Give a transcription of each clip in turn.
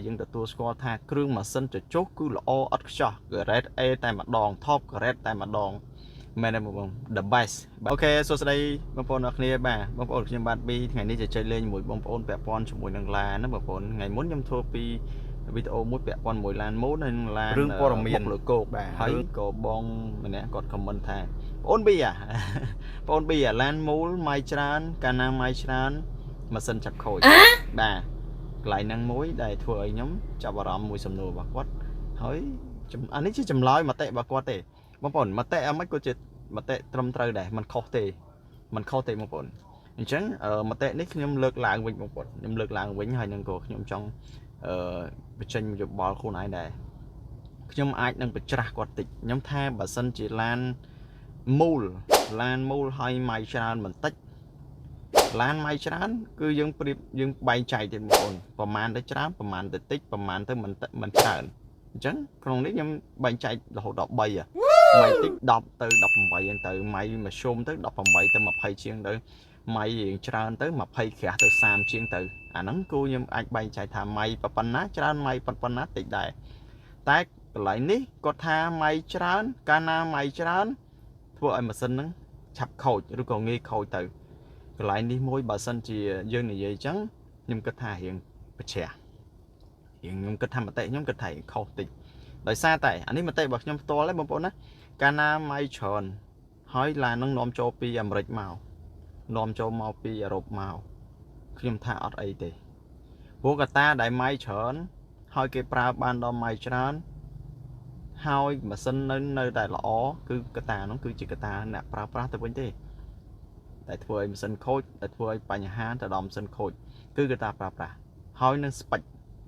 យើងទទួលស្គាល់ថាគ្រឿងម៉ាស៊ីនជជុះគឺល្អឥតខ្ចោះ grade A តែម្ដង top grade តែម្ដងមែនទេបងប្អូន the best។ OK សួស្តីបងប្អូនអរគ្នាបាទបងប្អូនខ្ញុំបាទ B ថ្ងៃនេះជជែកលេងជាមួយបងប្អូនពាក់ព័ន្ធជាមួយនឹងឡានណាបងប្អូនថ្ងៃមុនខ្ញុំធ្វើពីវីដេអូមួយពាក់ព័ន្ធមួយឡានម៉ូនហើយនឹងឡាន រឿងព័ត៌មាន បុកលើគោក បាទ ហើយក៏បងម្នាក់គាត់ comment ថាបងអូន B អា បងអូន B អាឡានមូលម៉ៃច្រើនកាលណាម៉ៃច្រើនម៉ាស៊ីនចាប់ខូចបាទកន្លែងហ្នឹងមួយដែលធ្វើឲ្យខ្ញុំចាប់អារម្មណ៍មួយសំណួររបស់គាត់ហើយអានេះជាចម្លើយមតិរបស់គាត់ទេបងប្អូនមតិអាមិនក៏ជាមតិត្រឹមត្រូវដែរมันខុសទេมันខុសទេបងប្អូនអញ្ចឹងមតិនេះខ្ញុំលើកឡើងវិញបងប្អូនខ្ញុំលើកឡើងវិញហើយនឹងក៏ខ្ញុំចង់អឺបញ្ចេញយោបល់ខ្លួនឯងដែរខ្ញុំអាចនឹងបច្ច្រាស់គាត់តិចខ្ញុំថាបើសិនជាឡានមូលឡានមូលហើយម៉ៃច្រើនបន្តិចឡានម៉ៃច្រើនគឺយើងប្រៀបយើងបែងចែកទៀតបងប្អូនប្រមាណទៅច្រើនប្រមាណទៅតិចប្រមាណទៅមិនតិចមិនច្រើនអញ្ចឹងក្នុងនេះខ្ញុំបែងចែករហូតដល់3ហ៎ម៉ៃតិច10ទៅ18ហ្នឹងទៅម៉ៃមធ្យមទៅ18ទៅ20ជាងទៅម៉ៃរៀងច្រើនទៅ20ក្រាស់ទៅ30ជាងទៅអាហ្នឹងគូខ្ញុំអាចបែងចែកថាម៉ៃប៉ុណ្ណាច្រើនម៉ៃប៉ុណ្ណាតិចដែរតែកន្លែងនេះគាត់ថាម៉ៃច្រើនកាលណាម៉ៃច្រើនធ្វើឲ្យម៉ាស៊ីនហ្នឹងឆាប់ខូចឬក៏ងាយខូចទៅកន្លែងនេះមួយបើសិនជាយើងនិយាយអញ្ចឹងខ្ញុំគិតថារៀងប្រជ្រះរៀងខ្ញុំគិតថាមតិខ្ញុំគិតថារៀងខុសតិចដោយសារតែអានេះមតិរបស់ខ្ញុំផ្ទាល់ទេបងប្អូនណាកាលណាម៉ៃច្រើនហើយឡានហ្នឹងនាំចូលពីអាមេរិកមកនាំចូលមកពីអឺរ៉ុបមកខ្ញុំថាអត់អីទេព្រោះកត្តាដែលម៉ៃច្រើនហើយគេប្រើបានដល់ម៉ៃច្រើនហើយម៉ាស៊ីននៅតែល្អគឺកត្តានោះគឺជាកត្តាអ្នកប្រើប្រាស់ទៅវិញទេតែធ្វើឲ្យម៉ាស៊ីនខូចតែធ្វើឲ្យបញ្ហាទៅដល់ម៉ាស៊ីនខូចគឺកត្តាប្រើប្រាស់ហើយនឹង spec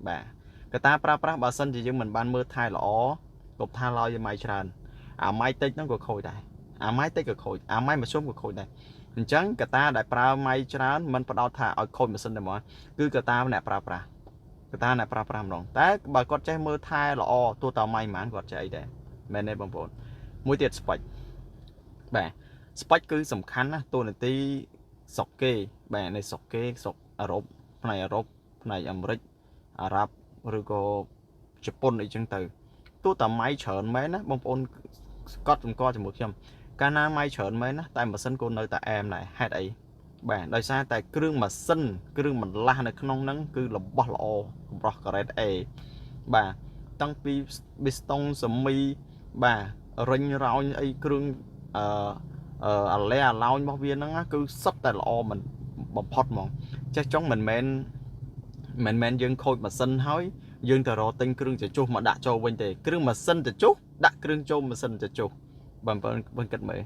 បាទកត្តាប្រើប្រាស់បើសិនជាយើងមិនបានមើលថែល្អកុំថាឡើយម៉ៃច្រើនអាម៉ៃតិចហ្នឹងក៏ខូចដែរអាម៉ៃតិចក៏ខូចអាម៉ៃមធ្យមក៏ខូចដែរអញ្ចឹងកត្តាដែលប្រើម៉ៃច្រើនមិនផ្ដោតថាឲ្យខូចម៉ាស៊ីនទេហ្មងគឺកត្តាអ្នកប្រើប្រាស់កត្តាអ្នកប្រើប្រាស់ម្ដងតែបើគាត់ចេះមើលថែល្អទោះតម៉ៃប៉ុន្មានគាត់ចេះអីដែរមែនទេបងប្អូនមួយទៀត spec បាទ spec គឺសំខាន់ណាស់តួនាទីស្រុកគេបាទនៅស្រុកគេស្រុកអឺរ៉ុបផ្នែកអឺរ៉ុបផ្នែកអាមេរិកអារ៉ាប់ឬក៏ជប៉ុនអីចឹងទៅទោះតែម៉ៃច្រើនមែនណាបងប្អូនកត់សម្គាល់ជាមួយខ្ញុំកាលណាម៉ៃច្រើនមែនណាតែម៉ាស៊ីនក៏នៅតែអែមដែរហេតុអីបាទដោយសារតែគ្រឿងម៉ាស៊ីនគ្រឿងបន្លាស់នៅក្នុងហ្នឹងគឺរបស់ល្អកម្រោះ grade A បាទតាំងពីប៊ីស្តុងសមីបាទរិញរោញអីគ្រឿងអឺអាឡែអាឡោញរបស់វាហ្នឹងគឺសុទ្ធតែល្អមិនបំផុតហ្មងចេះចង់មិនមែនយើងខូចម៉ាស៊ីនហើយយើងទៅរកទិញគ្រឿងជជុះមកដាក់ចូលវិញទេគ្រឿងម៉ាស៊ីនជជុះដាក់គ្រឿងចូលម៉ាស៊ីនជជុះបងប្អូនបងគិតមើល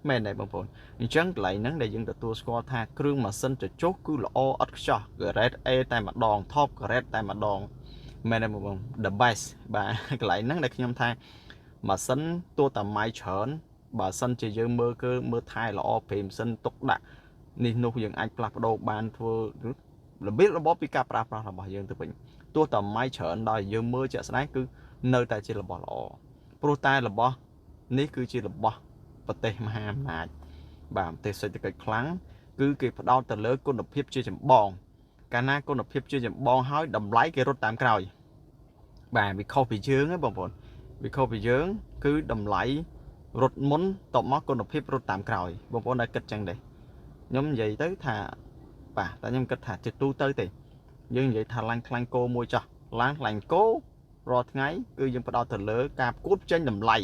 មែនទេបងប្អូនអញ្ចឹងកន្លែងហ្នឹងដែលយើងទទួលស្គាល់ថាគ្រឿងម៉ាស៊ីនជជុះគឺល្អឥតខ្ចោះ grade A តែម្ដង top grade តែម្ដងមែនទេបងប្អូន the best បាទកន្លែងហ្នឹងដែលខ្ញុំថាម៉ាស៊ីនទោះតែម៉ៃច្រើនបើសិនជាយើងមើលគឺមើលថែល្អព្រេម៉ាស៊ីនទុកដាក់នេះនោះយើងអាចផ្លាស់ប្ដូរបានធ្វើរបៀបរបបពីការប្រើប្រាស់របស់យើងទៅវិញទោះតែម៉ៃច្រើនដល់យើងមើលជាក់ស្ដែងគឺនៅតែជារបស់ល្អព្រោះតែរបស់នេះគឺជារបស់ប្រទេសមហាអំណាចបាទប្រទេសសេដ្ឋកិច្ចខ្លាំងគឺគេផ្ដោតទៅលើគុណភាពជាចម្បងកាលណាគុណភាពជាចម្បងហើយតម្លៃគេរត់តាមក្រោយបាទវាខុសពីយើងហ៎បងប្អូនវាខុសពីយើងគឺតម្លៃរត់មុនតបមកគុណភាពរត់តាមក្រោយបងប្អូនដែលគិតចឹងទេខ្ញុំនិយាយទៅថាបាទតែខ្ញុំគិតថាជាទូទៅទេយើងនិយាយថាឡានខ្លាញ់គោមួយចោះឡានខ្លាញ់គោរាល់ថ្ងៃគឺយើងផ្ដោតទៅលើការប្រកួតប្រជែងតម្លៃ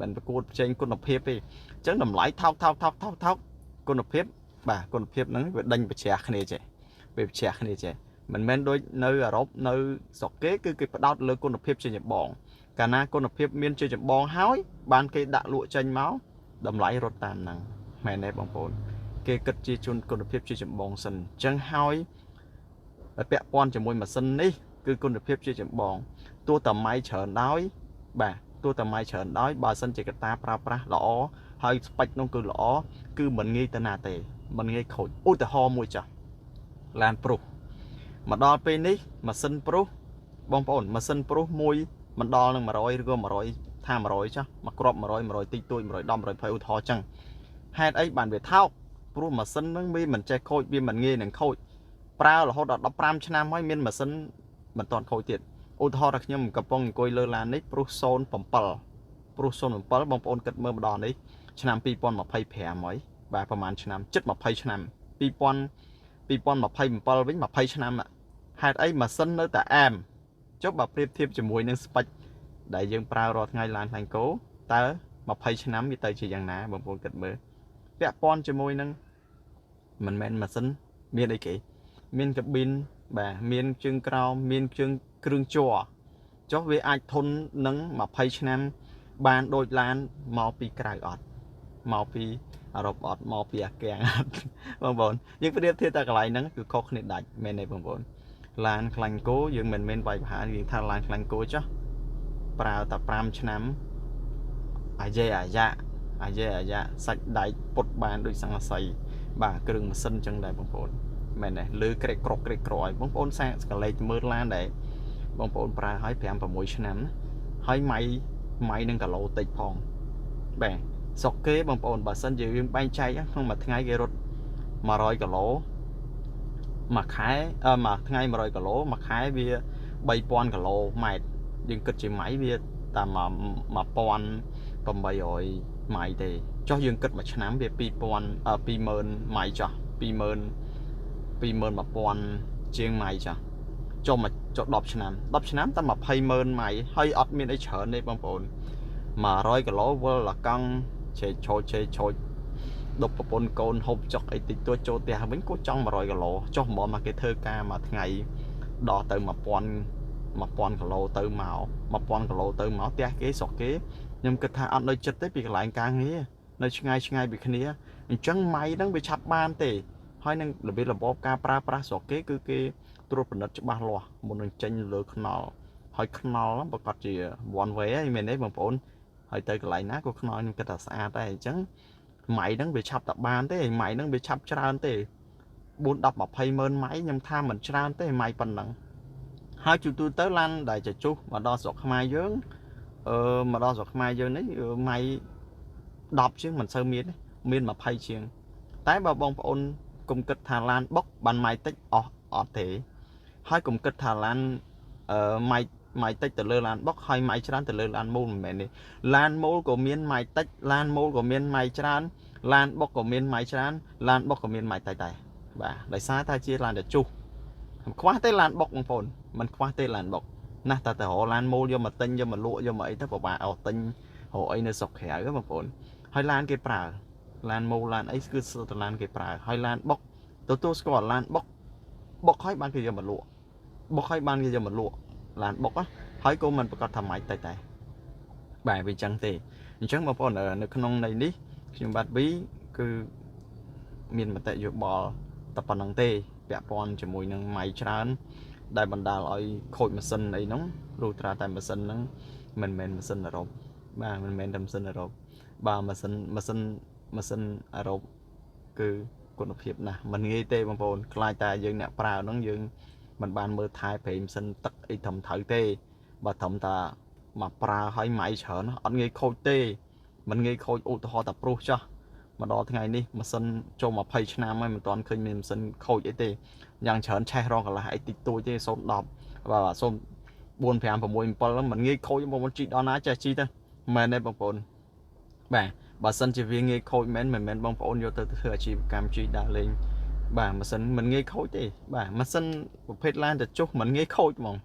មិនប្រកួតប្រជែងគុណភាពទេអញ្ចឹងតម្លៃថោកថោកថោកថោកថោកគុណភាពបាទគុណភាពហ្នឹងវាដេញប្រជ្រះគ្នាចេះវាប្រជ្រះគ្នាចេះមិនមែនដូចនៅអឺរ៉ុបនៅស្រុកគេគឺគេផ្ដោតលើគុណភាពជាចម្បងកាលណាគុណភាពមានជាចម្បងហើយបានគេដាក់លក់ចេញមកតម្លៃរត់តាមហ្នឹងមែនទេបងប្អូនគេគិតជាជនគុណភាពជាចម្បងសិនអញ្ចឹងហើយពាក់ព័ន្ធជាមួយម៉ាស៊ីននេះគឺគុណភាពជាចម្បងទោះតែម៉ៃច្រើនដោយបាទទោះតែម៉ៃច្រើនដោយបើសិនជាកត្តាប្រើប្រាស់ល្អហើយ spec នោះគឺល្អគឺមិនងាយទៅណាទេមិនងាយខូចឧទាហរណ៍មួយចាស់ឡាន Prius មកដល់ពេលនេះម៉ាស៊ីន Prius បងប្អូនម៉ាស៊ីន Prius មួយមិនដល់នឹង100ឬក៏100ថា100ចុះមកគ្រាប់100 100តិចតួច110 120ឧទាហរណ៍ចឹងហេតុអីបានវាថោកព្រោះម៉ាស៊ីនហ្នឹងវាមិនចេះខូចវាមិនងាយនឹងខូចប្រើរហូតដល់15ឆ្នាំហើយមានម៉ាស៊ីន មិនទាន់ខូចទៀតឧទាហរណ៍ថាខ្ញុំកំពុងអង្គុយលើឡាននេះព្រុស07ព្រុស07បងប្អូនគិតមើលម្ដងនេះឆ្នាំ2025ហើយបាទប្រហែលឆ្នាំជិត20ឆ្នាំ2000 2027វិញ20ឆ្នាំហេតុអីម៉ាស៊ីននៅតែអែមចុះបើប្រៀបធៀបជាមួយនឹង spec ដែលយើងប្រើរាល់ថ្ងៃឡានខ្លាញ់គោតើ20ឆ្នាំវាទៅជាយ៉ាងណាបងប្អូនគិតមើលពាក់ព័ន្ធជាមួយនឹងមិនមែនម៉ាស៊ីនមានអីគេមានកាប៊ីនបាទមានជើងក្រោមមានជើងគ្រឿងជ័រចុះវាអាចធន់នឹង20ឆ្នាំបានដូចឡានមកពីក្រៅអត់មកពីអឺរ៉ុបអត់មកពីអាកាំងអត់បងប្អូនយើងប្រៀបធៀបតែកន្លែងហ្នឹងគឺខុសគ្នាដាច់មែនទេបងប្អូនឡានខ្លាញ់គោយើងមិនមែនវាយប្រហារយើងថាឡានខ្លាញ់គោចុះប្រើតែ5ឆ្នាំអាយេអាយ៉ាអាយេអាយ៉ាសាច់ដែកពុតបានដូចសង្កសីបាទគ្រឿងម៉ាស៊ីនចឹងដែរបងប្អូនមែនទេលើក្រេកក្រកក្រេកក្រឲ្យបងប្អូនសាកសកលេចមើលឡានដែរបងប្អូនប្រើឲ្យ5 6ឆ្នាំហើយម៉ៃម៉ៃនឹងគីឡូតិចផងបាទស្រុកគេបងប្អូនបើសិនជាយើងបែងចែកក្នុងមួយថ្ងៃគេរត់100គីឡូមួយខែមួយថ្ងៃ100គីឡូមួយខែវា3000គីឡូម៉ែត្រយើងគិតជាម៉ៃវាតាម1800ម៉ៃទេចុះយើងគិតមួយឆ្នាំវា2000 20000ម៉ៃចុះ20000 21000ជាងម៉ៃចុះចុះមកចុះ10ឆ្នាំ10ឆ្នាំតែ200,000ម៉ៃហើយអត់មានអីច្រើនទេបងប្អូន100គីឡូវិលលកង់ឆេកឆោចឆេកឆោចដប់ប្រពន្ធកូនហូបចុកអីតិចតួចចូលផ្ទះវិញក៏ចង់100គីឡូចុះហ្មងមកគេធ្វើការមួយថ្ងៃដល់ទៅ1000 1000គីឡូទៅមក1000គីឡូទៅមកផ្ទះគេស្រុកគេខ្ញុំគិតថាអត់នៅចិត្តទេពីកន្លែងការងារនៅឆ្ងាយឆ្ងាយពីគ្នាអញ្ចឹងម៉ៃហ្នឹងវាឆាប់បានទេហើយនឹងរបៀបរបបការប្រើប្រាស់ស្រុកគេគឺគេត្រួតពិនិត្យច្បាស់លាស់មុននឹងចេញលើខ្នល់ហើយខ្នល់ប្រកាសជា one way ហើយមែនទេបងប្អូនហើយទៅកន្លែងណាក៏ខ្នល់ខ្ញុំគិតថាស្អាតដែរអញ្ចឹងម៉ៃហ្នឹងវាឆាប់តែបានទេម៉ៃហ្នឹងវាឆាប់ច្រើនទេ4 10 20ម៉ឺនម៉ៃខ្ញុំថាមិនច្រើនទេម៉ៃប៉ុណ្ណឹងហើយទូទៅទៅឡានដែលចជុះមកដល់ស្រុកខ្មែរយើងមកដល់ស្រុកខ្មែរយើងនេះម៉ៃ10ជាងមិនសូវមានទេមាន20ជាងតែបើបងប្អូនកុំគិតថាឡានបុកបានម៉ៃតិចអស់អត់ទេហើយកុំគិតថាឡានម៉ៃម៉ៃតិចទៅលើឡានបុកហើយម៉ៃច្រើនទៅលើឡានមូលមិនមែនទេឡានមូលក៏មានម៉ៃតិចឡានមូលក៏មានម៉ៃច្រើនឡានបុកក៏មានម៉ៃច្រើនឡានបុកក៏មានម៉ៃតិចដែរបាទដោយសារតែជាឡានជជុះខ្វះទេឡានបុកបងប្អូនមិនខ្វះទេឡានបុកណាស់តែទៅរកឡានមូលយកមកទិញយកមកលក់យកមកអីទៅពិបាកអស់ទិញរកអីនៅស្រុកក្រៅបងប្អូនហើយឡានគេប្រើឡានមូលឡានអីគឺសុទ្ធតែឡានគេប្រើហើយឡានបុកទទួលស្គាល់ឡានបុកបុកហើយបានគេយកមកលក់បុកហើយបានគេយកមកលក់ឡានបុកហើយក៏មិនប្រកាសថាម៉េចតិចដែរបាទវាអញ្ចឹងទេអញ្ចឹងបងប្អូននៅក្នុងន័យនេះខ្ញុំបាទវីគឺមានមតិយោបល់តែប៉ុណ្្នឹងទេពាក់ព័ន្ធជាមួយនឹងម៉ៃច្រើនដែលបណ្ដាលឲ្យខូចម៉ាស៊ីនអីហ្នឹងលុះត្រាតែម៉ាស៊ីនហ្នឹងមិនមែនម៉ាស៊ីនអឺរ៉ុបបាទមិនមែនតែម៉ាស៊ីនអឺរ៉ុបបាទម៉ាស៊ីនម៉ាស៊ីនម៉ាស៊ីនអឺរ៉ុបគឺគុណភាពណាស់មិនងាយទេបងប្អូនខ្លាចតែយើងអ្នកប្រើហ្នឹងយើងមិនបានមើលថែប្រេងម៉ាស៊ីនទឹកអីត្រឹមត្រូវទេបើត្រឹមតែមកប្រើឲ្យម៉ៃច្រើនអត់ងាយខូចទេមិនងាយខូចឧទាហរណ៍តែព្រុសចោះមកដល់ថ្ងៃនេះម៉ាស៊ីនចូល20ឆ្នាំហើយមិនទាន់ឃើញមានម៉ាស៊ីនខូចអីទេយ៉ាងច្រើនឆេះរងកន្លះអីតិចតួចទេ0 10បាទ0 4 5 6 7មិនងាយខូចបងប្អូនជីដល់ណាចេះជីទៅមែនទេបងប្អូនបាទបើសិនជាវាងាយខូចមែនមិនមែនបងប្អូនយកទៅធ្វើអាជីវកម្មជីដើរលេងបាទម៉ាស៊ីនមិនងាយខូចទេបាទម៉ាស៊ីនប្រភេទឡានទៅចុះមិនងាយខូចហ្មង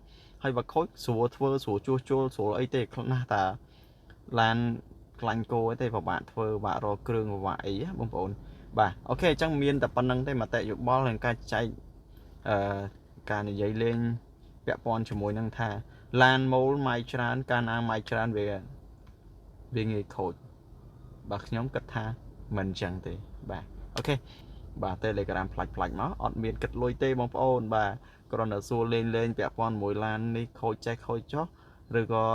ហើយបើខូចស្រួលធ្វើស្រួលជួសជុលស្រួលអីទេខ្លះណាស់តាឡានខ្លាញ់គោអីទេពិបាកធ្វើពិបាករកគ្រឿងពិបាកអីបងប្អូនបាទអូខេអញ្ចឹងមានតែប៉ុណ្្នឹងទេមតិយោបល់និងការចែកអឺការនិយាយលេងពាក់ព័ន្ធជាមួយនឹងថាឡានមូលម៉ៃច្រើនកាលណាម៉ៃច្រើនវាងាយខូចបាទខ្ញុំគិតថាមិនអញ្ចឹងទេបាទអូខេបាទ Telegram ផ្លាច់ផ្លាច់មកអត់មានគិតលុយទេបងប្អូនបាទគ្រាន់តែសួរលេងលេងពាក់ព័ន្ធមួយឡាននេះខូចចេះខូចចុះឬក៏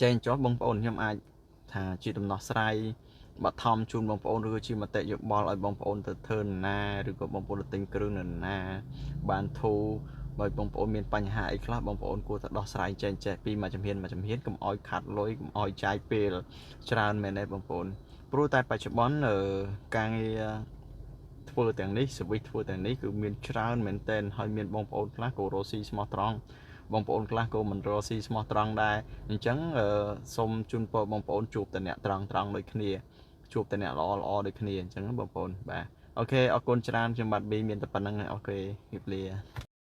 ចែងចុះបងប្អូនខ្ញុំអាចថាជាដំណោះស្រាយបឋមជូនបងប្អូនឬក៏ជាមតិយោបល់ឲ្យបងប្អូនទៅធ្វើណាឬក៏បងប្អូនទៅទិញគ្រឿងនៅណាបានធូរបើបងប្អូនមានបញ្ហាអីខ្លះបងប្អូនគួរតែដោះស្រាយចែងចែកពីមួយជំហានមួយជំហានកុំឲ្យខាត់លុយកុំឲ្យចាយពេលច្រើនមែនទេបងប្អូនព្រោះតែបច្ចុប្បន្នការងារ ធ្វើទាំងនេះ service ធ្វើទាំងនេះគឺមានច្រើនមែនទែនហើយមានបងប្អូនខ្លះក៏រកស៊ីស្មោះត្រង់បងប្អូនខ្លះក៏មិនរកស៊ីស្មោះត្រង់ដែរអញ្ចឹងសូមជូនពរបងប្អូនជួបតែអ្នកត្រង់ត្រង់ដូចគ្នាជួបតែអ្នកល្អល្អដូចគ្នាអញ្ចឹងបងប្អូនបាទ OK អរគុណច្រើនខ្ញុំបាទប៊ីមានតែប៉ុណ្ណឹង OK ជម្រាបលា។